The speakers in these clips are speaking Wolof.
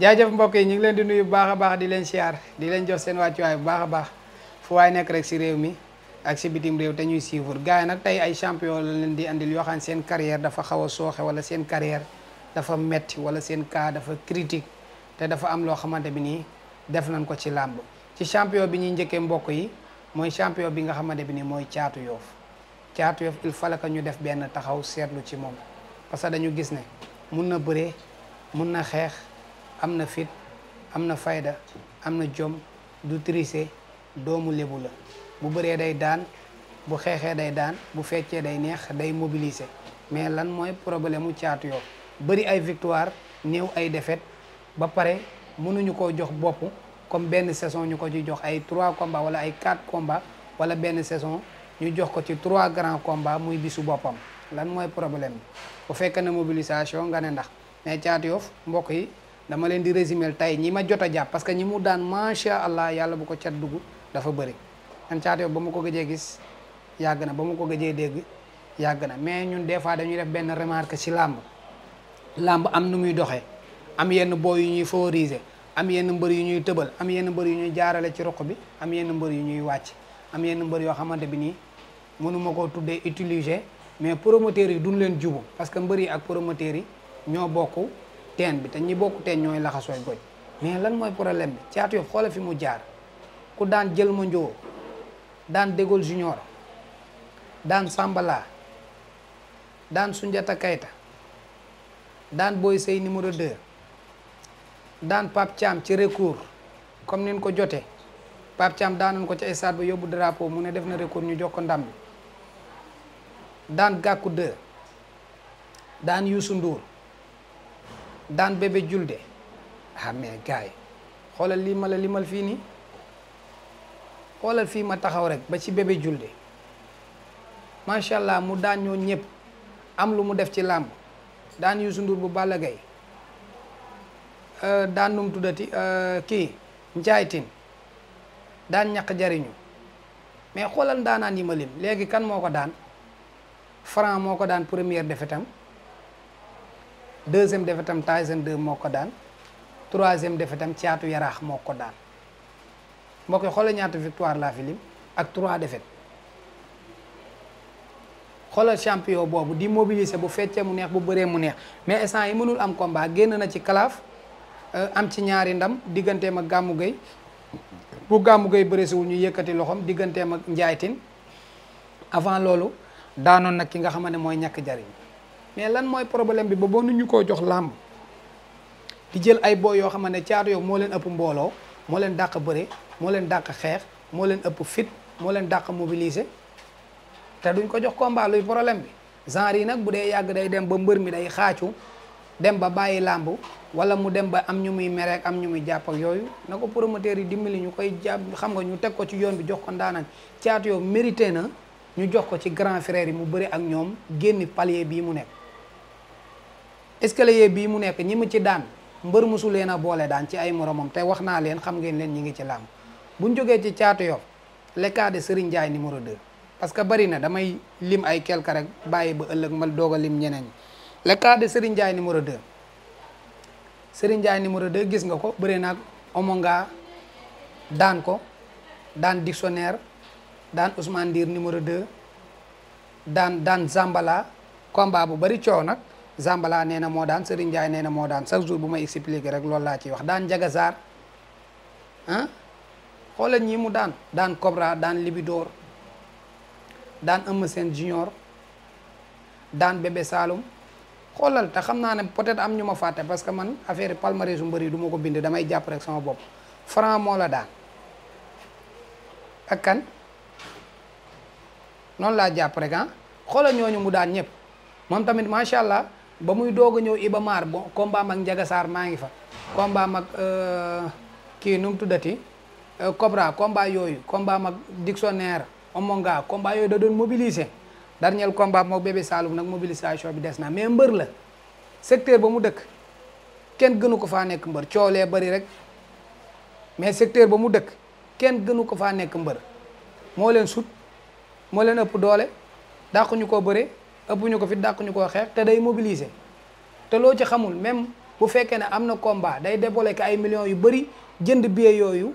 jaajëf mbokk yi ñu ngi leen di nuyu bu baax a baax di leen siyaar di leen jox seen wàccuwaay bu baax a baax fu waay nekk rek si réew mi ak si bitim réew te ñuy suivre gars yi nag tey ay champion la leen di andil yoo xam ne seen carrière dafa xaw a sooxe wala seen carrière dafa metti wala seen cas dafa critique te dafa am loo xamante bi nii def nañ ko ci làmb ci champion bi ñuy njëkkee mbokk yi mooy champion bi nga xamante bi nii mooy Caatu Yoof Caatu Yoof il fallait que ñu def benn taxaw seetlu ci moom parce que dañu gis ne mun na bëree mun na xeex am na fit am na fayda am na jom du tricher doomu lébu la bu bëree day daan bu xeexee day daan bu feccee day neex day mobiliser mais lan mooy problème mu Caatu Yoof bëri ay victoire néew ay défaite ba pare mënuñu koo jox bopp comme benn saison ñu ko ci jox ay 3 combats wala ay 4 combats wala benn saison ñu jox ko ci 3 grands combats muy bisu boppam lan mooy problème bi bu fekkee ne mobilisation nga ne ndax mais Caatu Yoof mbokk yi dama leen di résumer tey ñi ma jot a jàpp parce que ñi mu daan macha allah yàlla bu ko cat dugg dafa bëri man Caatu Yoof ba ma ko gëjee gis yàgg na ba ma ko gëjee dégg yàgg na mais ñun des fois dañuy def benn remarque ci làmb am nu muy doxee am yenn boo yu ñuy favoriser am yenn mbër yu ñuy tëbal am yenn mbër yu ñuy jaarale ci roq bi am yenn mbër yu ñuy wàcc am yenn mbër yoo xamante bi nii mënuma koo tuddee utiliser mais promoteurs yi duñ leen jubu parce que mbër yi ak promoteurs yi ñoo bokk teen bi te ñi bokk teen ñooy laxasooy goj mais lan mooy problème bi Caatu Yoof xoola fi mu jaar ku daan jël ma njoo daan Dégol Junior daan Sambala daan Sunjata Kayta daan Boy Sey numéro 2 daan Pape Thiam ci recours comme nin ko jotee Pape Thiam daanoon ko ca stade ba yóbbu drapeau mu ne def na recours ñu jox ko ndam bi daan Gàkku 2 daan Youssou Ndour daan Bébé Julde ah mais gars yi xoolal lii ma la limal fii nii xoolal fii ma taxaw rek ba ci Bébé Julde macha allah mu daan ñoo ñëpp am lu mu def ci làmb daan Youssou Ndour bu Balla Gaye daan num tuddati kii njaaytin daan ñaq jariñu mais xoolal daanaan yi ma lim léegi kan moo ko daan Franc moo ko daan première défaite am deuxième défaite am Tyson 2 moo ko daan troisième défaite am Caatu Yaraax moo ko daan mbokk yi xoolal ñaata victoire laa fi lim ak 3 défaites xoolal champion boobu di mobiliser bu feccee mu neex bu bëree mu neex mais instant yi mënul am combat génn na ci kalaaf am ci ñaari ndam digganteem ak Gàmmu Gay bu Gàmmu Gay bëreesiwul ñu yëkkati loxoom digganteem ak njaaytin avant loolu daanoon nag ki nga xamante ne mooy ñàkk jariñ mais lan mooy problème bi ba boo nu ñu koo jox làmb di jël ay booy yoo xamante ne Caatu Yoof moo leen ëpp mbooloo moo leen dàq bëre moo leen dàq xeex moo leen ëpp fit moo leen dàq mobiliser te duñ ko jox combat luy problème bi genre yi nag bu dee yàgg day dem ba mbër mi day xaacu dem ba bàyyi làmb wala mu dem ba am ñu muy mere ak am ñu muy jàpp ak yooyu na ko promoteurs yi dimbali ñu koy jàpp xam nga ñu teg ko ci yoon bi jox ko ndaanaan Caatu Yoof mérité na ñu jox ko ci grand frère yi mu bëri ak ñoom génni palier bii mu nekk escalier bii mu nekk ñi mu ci daan mbër musu leen a boole daan ci ay moromam te wax naa leen xam ngeen leen ñi ngi ci làmb buñ jógee ci Caatu Yoof le cas de Serigne Ndiaye numéro 2 parce que bari na damay lim ay quelque rek bàyyi ba ëllëg ma doog a lim ñeneen ñi le cas de Serigne Ndiaye numéro 2 Serigne Ndiaye numéro 2 gis nga ko bëri naag Omonga daan ko daan Dictionnaire daan Ousmane Ndir numéro 2 daan Zambala combat bu bari coow nag Zambala nee na moo daan Serigne Ndiaye nee na moo daan chaque jour bu may expliquer rek loolu laa ciy wax daan Jagasaar ah xoolal ñii mu daan Cobra daan Libidor daan Eumeu Sène Junior daan Bébé Saloum xoolal te xam naa ne peut-être am ñu ma fàtte parce que man affaire palmarès su mbër yi du ma ko bind damay jàpp rek sama bopp Franc moo la daan ak kan noonu laa jàpp rek ah xoolal ñooñu mu daan ñëpp moom tamit macha allah ba muy doog a ñëw Iba Mar bon combat mag Njaga Saar maa ngi fa combat mag kii nu mu tuddati Cobra combat yooyu combat mag Dictionnaire Omonga combat yooyu da doon mobiliser dernier combat moo Bébé Saloum nag mobilisation bi des na mais mbër la secteur ba mu dëkk kenn gënu ko faa nekk mbër coolee bari rek mais secteur ba mu dëkk kenn gënu ko faa nekk mbër moo leen sut moo leen ëpp doole dàquñu koo bëre ëpp ñu ko fi dàquñu koo xeex te day mobiliser te loo ci xamul même bu fekkee ne am na combat day débloqué ay millions yu bëri jënd billet yooyu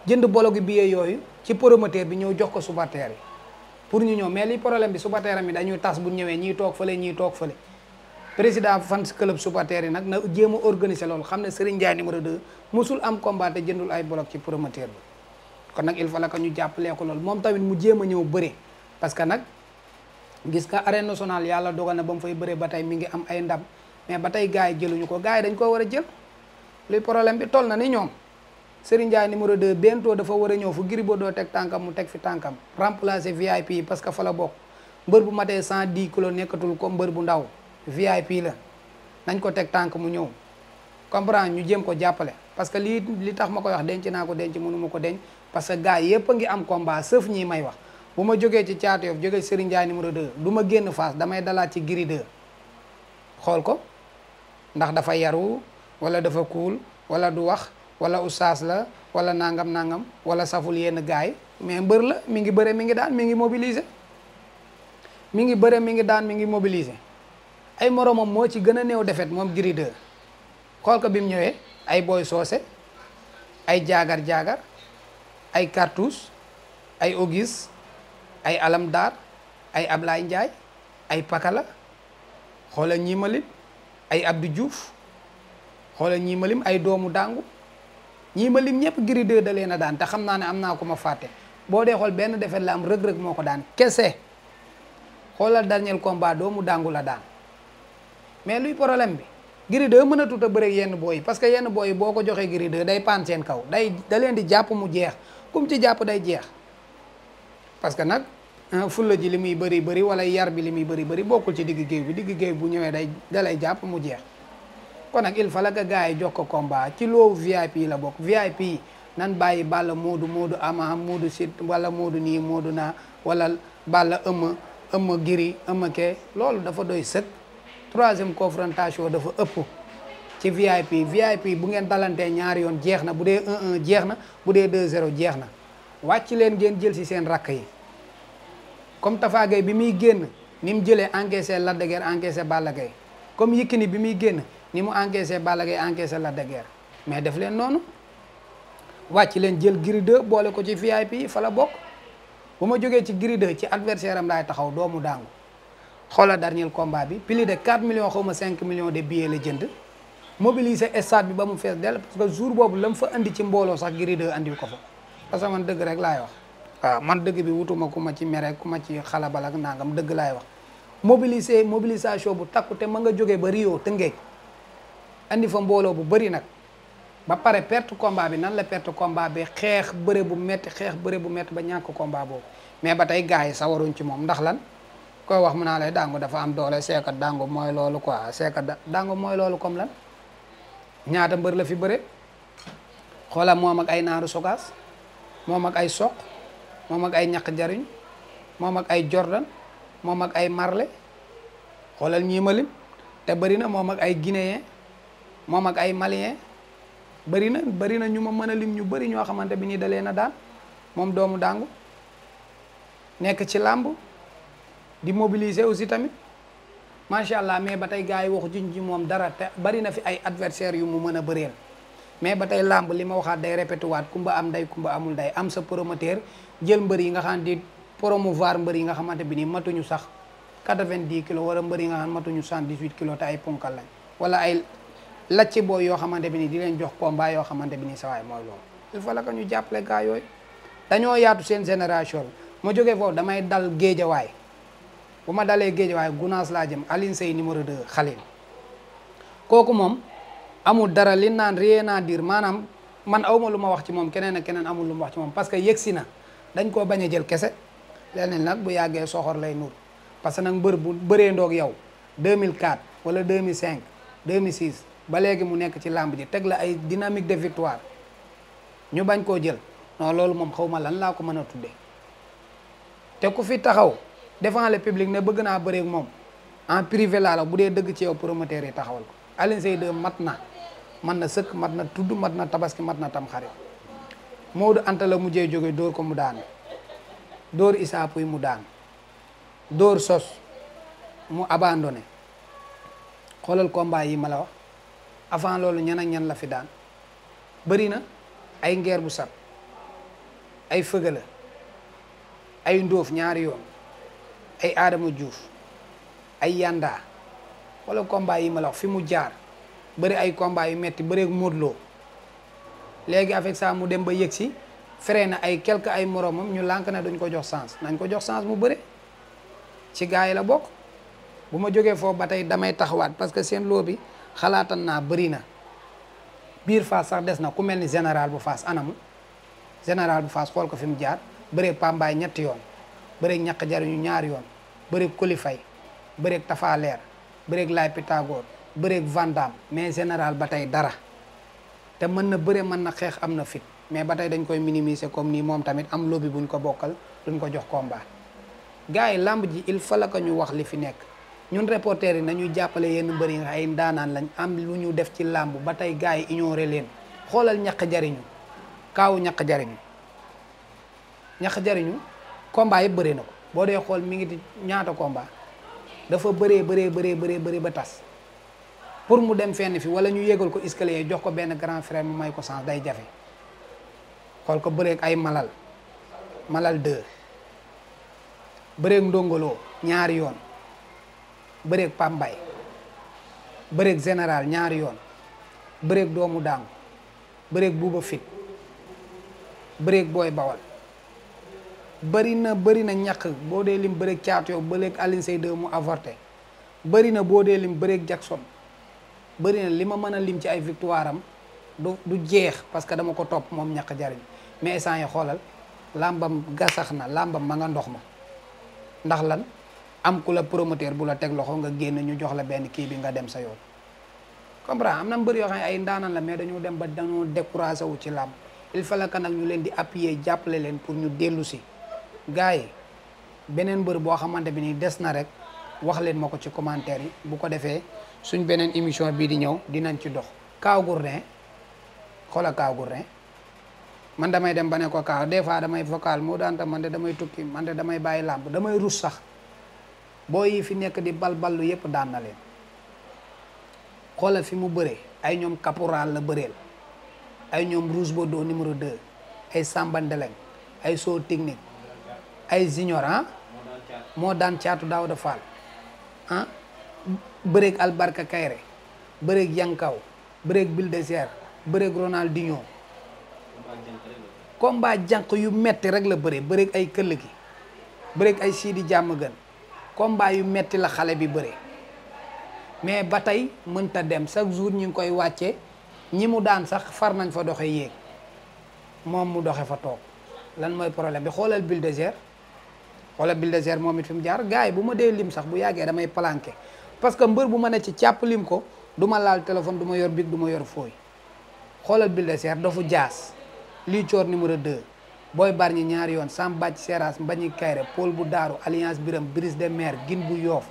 jënd bologu billet yooyu ci promoteur bi ñëw jox ko supporter yi pour ñu ñëw mais li problème bi supporter mi dañuy tas bu ñëwee ñiy toog fële ñiy toog fële président fans club supporter yi nag na jéem a organiser loolu xam ne Serigne Ndiaye numéro 2 musul am combat te jëndul ay bolog ci promoteur bi kon nag il fallait que ñu jàppalee ko loolu moom tamit mu jéem a ñëw bëre parce que nag gis nga arène nationale yàlla dogal na ba mu fay bëree ba tey mi ngi am ay ndam mais ba tey gars yi jëluñu ko gars yi dañ koo war a jël luy problème bi toll na ni ñoom Serigne Ndiaye numéro 2 bientôt dafa war a ñëw fu Gris Bordeaux teg tànkam mu teg fi tànkam remplacer VIP yi parce que fa la bokk mbër bu matee 110 kilos nekkatul ko mbër bu ndaw VIP la nañ ko teg tànk mu ñëw comprendre ñu jéem ko jàppale parce que li tax ma koy wax denc naa ko denc mënu ma ko denc parce que gars yëpp a ngi am combat sauf ñii may wax bu ma jógee ci Thiatou Yoff jógee Serigne Ndiaye numéro 2 du ma génn Fass damay dalaat ci Gris 2 xool ko ndax dafa yaru wala dafa cool wala du wax wala oustaz la wala nangam wala saful yenn gars yi mais mbër la mi ngi bëre mi ngi daan mi ngi mobiliser mi ngi bëre mi ngi daan mi ngi mobiliser ay moromam moo ci gën a néew defet moom Gris 2 xool ko bi mu ñëwee ay boy soose ay jaagar ay cartouche ay Auguste ay Alamdar ay Ablaye Ndiaye ay Pakala xoola ñii ma lim ay Abdou Diouf xoola ñii ma lim ay doomu dàngu ñii ma lim ñëpp Gris 2 da leen a daan te xam naa ne am naa ko ma fàtte boo dee xool benn defet la am rëg-rëg moo ko daan kese xoolal dernier combat doomu dàngu la daan mais luy problème bi Gris 2 mën a tuta bëre yenn booy yi parce que yenn booy yi boo ko joxee Gris 2 day paan seen kaw da leen di jàpp mu jeex kum ci jàpp day jeex parce que nag fulla ji li muy bëri wala yar bi li muy bëri bokkul ci digg géew bu ñëwee da lay jàpp mu jeex kon nag il fallait que gars yi jox ko combat ci loo VIP la bokk VIP nan bàyyi Balla Modou Ama Modou Sit wala Modou nii Modou naa wala Balla ëmma Gris ëmma kee loolu dafa doy sëkk troisième confrontation dafa ëpp ci VIP bu ngeen dalantee ñaari yoon jeex na bu dee 1-1 jeex na bu dee 2-0 jeex na wàcc leen ngeen jël si seen rakk yi comme Tafa Gueye bi muy génn ni mu jëlee encaissé Lac de Guiers encaissé Balla Gaye comme Yékini bi muy génn ni mu encaissé Balla Gaye encaissé Lac de Guiers mais def leen noonu wàcc leen jël Gris 2 boole ko ci VIP yi fa la bokk bu ma jógee ci Gris 2 ci adversaire am laay taxaw doomu daangu xoola dernier combat bi plus de 4 millions xaw ma 5 millions de billets la jënd mobiliser stade bi ba mu fees dell parce que jour boobu la mu fa andi ci mbooloo sax Gris 2 andiw ko fa parce que man dëgg rek laay wax waaw man dëgg bi wutuma ku ma ci mere ku ma ci xalabal ak nangam dëgg laay wax mobilisation bu takku te ma nga jógee ba Rio Tëngéej andi fa mbooloo bu bëri nag ba pare perte combat bi nan la perte combat bi xeex bëre bu metti ba ñàkk combat boobu mais ba tey gars yi sawaruñ ci moom ndax lan koy wax mu naa lay Dango dafa am doole seekat Dango mooy loolu quoi seekat Dango mooy loolu comme lan ñaata mbër la fi bëre xoola moom ak ay naaru sogaas moom ak ay soq moom ak ay ñaq jariñ moom ak ay Jordan moom ak ay Marley xoolal ñii ma lim te bëri na moom ak ay guinéen moom ak ay malien bëri na ñu ma mën a lim ñu bëri ñoo xamante bi nii da leen a daan moom doomu Dango nekk ci làmb di mobiliser aussi tamit macha allah mais ba tey gars yi waxu juñ ci moom dara te bari na fi ay adversaires yu mu mën a bëreel mais ba tey làmb li ma waxaat day répété waat kumba am nday kumba amul nday am sa promoteur jël mbër yi nga xam di promouvoir mbër yi nga xamante bi nii matuñu sax 90 kilos wala mbër yi nga xam matuñu 118 kilos te ay ponkal lañ wala ay lacci booy yoo xamante bi nii di leen jox combat yoo xamante bi nii sa waay mooy loolu il faut la que ñu jàppale gars yooyu dañoo yaatu seen génération ma jógee foofu damay dal géejawaay bu ma dalee géejawaay Gunaas laa jëm Aline Sey numéro 2 Khalil kooku moom amul dara li naan rien à dire maanaam man awma lu ma wax ci moom keneen ak keneen amul lu ma wax ci moom parce que yëgsi na dañ koo bañ a jël kese leneen nag bu yàggee soxor lay nur parce que nag mbër bu bëree ndoog yow 2004 wala 2005 2006 ba léegi mu nekk ci làmb ji teg la ay dynamique de victoire ñu bañ koo jël non loolu moom xaw ma lan laa ko mën a tuddee te ku fi taxaw devant le public ne bëgg naa bëreeg moom en privé laa la bu dee dëgg ci yow promoteur yi taxawal ko Alioune Seye 2 mat na sëkk mat na tudd mat na tabaski mat na tam xarit Modou Anta la mujjee jóge dóor ko mu daan dóor Issa Pouye mu daan dóor sos mu abandonné xoolal combat yi ma la wax avant loolu ñan ak ñan la fi daan bëri na ay ngeer bu sab ay fëgala ay ndóof ñaari yoon ay Adama Diouf ay Yanda wala combat yi ma la wax fi mu jaar bëri ay combat yu metti bëri ak Modou Lo léegi avec ça mu dem ba yëg si fere na ay quelque ay moromam ñu lànk na duñ ko jox chance nañ ko jox chance mu bëre ci gars yi la bokk. bu ma jógee foofu ba tey damay taxawaat parce que seen loo bi xalaatan naa bëri na biir Fass sax des na ku mel ni général bu Fass anamu général bu Fass xool ko fi mu jaar bëreeg Pambaay ñetti yoon bëreeg ñaq jariñu ñaari yoon bëreeg Kolifay bëreeg Tafa Leer bëreeg Laay Pythagore bëreeg Vandam mais général ba tey dara te mën na bëre mën na xeex am na fit mais ba tey dañ koy minimiser comme nii moom tamit am lobby buñ ko bokkal duñ ko jox combat gars yi lamb ji il faut la ko ñu wax li fi nekk ñun reporter yi nañuy jàppale yenn mbër yi nga ay ndaanaan lañ am lu ñu def ci làmb ba tey gars yi ignoré leen xoolal ñaq jariñu kaawu ñaq jariñu combat yëpp bëree na ko boo dee xool mi ngi di ñaata combat dafa bëree ba tas pour mu dem fenn fi wala ñu yégal ko escalier jox ko benn grand frère mu may ko sens day jafe xool ko bëreeg ay malal 2 bëreeg ndongoloo ñaari yoon bëreeg Pambay bëreeg général ñaari yoon bëreeg doomu daangu bëreeg buuba fit bëreeg booy bawal bëri na ñàkk boo dee lim bëreeg caatu yow bëreeg Alioune Seye 2 mu avorté bëri na boo dee lim bëreeg Jackson bëri na li ma mën a lim ci ay victoire am du jeex parce que dama ko topp moom ñàkk jariñ mais instant yi xoolal làmbam gasax na làmbam ma nga ndox ma ndax lan am ku la promoteur bu la teg loxo nga génn ñu jox la benn kii bi nga dem sa yoon comprends am na mbër yoo xam ne ay ndaanaan la mais dañoo dem ba dañoo découragé wu ci làmb il fallait que nag ñu leen di appuyer jàppale leen pour ñu dellu si gars yi beneen mbër boo xamante bi ni des na rek wax leen ma ko ci commentaire yi bu ko defee suñ beneen émission bii di ñëw dinañ ci dox Kaaw Gourdin xoola Kaaw Gourdin man damay dem ba ne ko Kaaw des fois damay vocal moo daan tam man de damay tukki man de damay bàyyi làmb damay rus sax boo yi fi nekk di balballu yépp daan na leen xoolal fi mu bëree ay ñoom caporal la bëreel ay ñoom Rouge Bordeaux numéro 2 ay Samba Ndeleng ay Soo Technique ay Junior moo daan caatu Daouda Fall bëreeg Albarka Kayre bëreeg Yankaw bëreeg Bulldozer bëreeg Ronaldinho combat jànq yu metti rek la bëreeg ay këll gi bëreeg ay Sidi jàmm gën combat yu metti la xale bi bëre mais ba tey mënta dem chaque jour ñu ngi koy wàcce ñi mu daan sax far nañ fa doxe yéeg moom mu doxe fa toog lan mooy problème bi xoolal Bulldozer moom it fi mu jaar gars yi bu ma dee lim sax bu yàggee damay planqué parce que mbër bu ma ne ci càpp lim ko du ma laal téléphone du ma yor bic du ma yor fooy xoolal Bulldozer dafu jaas lii coor numéro 2 booy barñi ñaari yoon sam bàcc seras mbañi kayre Paul bu daaru alliance biram brise de mer gin bu yoof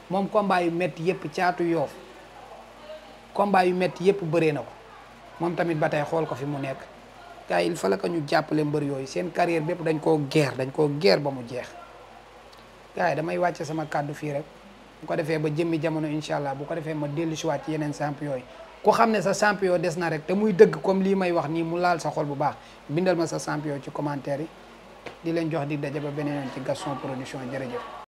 moom combat yu metti yëpp caatu yoof combat yu metti yëpp bëree na ko moom tamit ba tey xool ko fi mu nekk gars yi il fallait que ñu jàppale mbër yooyu seen carrière bépp dañ koo guerre ba mu jeex gars yi damay wàcce sama kàddu fii rek bu ko defee ba jëmmi jamono incha allah bu ko defee ma dellu si waat ci yeneen champion yi ku xam ne sa champion des na rek te muy dëgg comme lii may wax nii mu laal sa xol bu baax bindal ma sa champion ci commentaire yi di leen jox di daje ba beneen yoon ci Gaston Production jërëjëf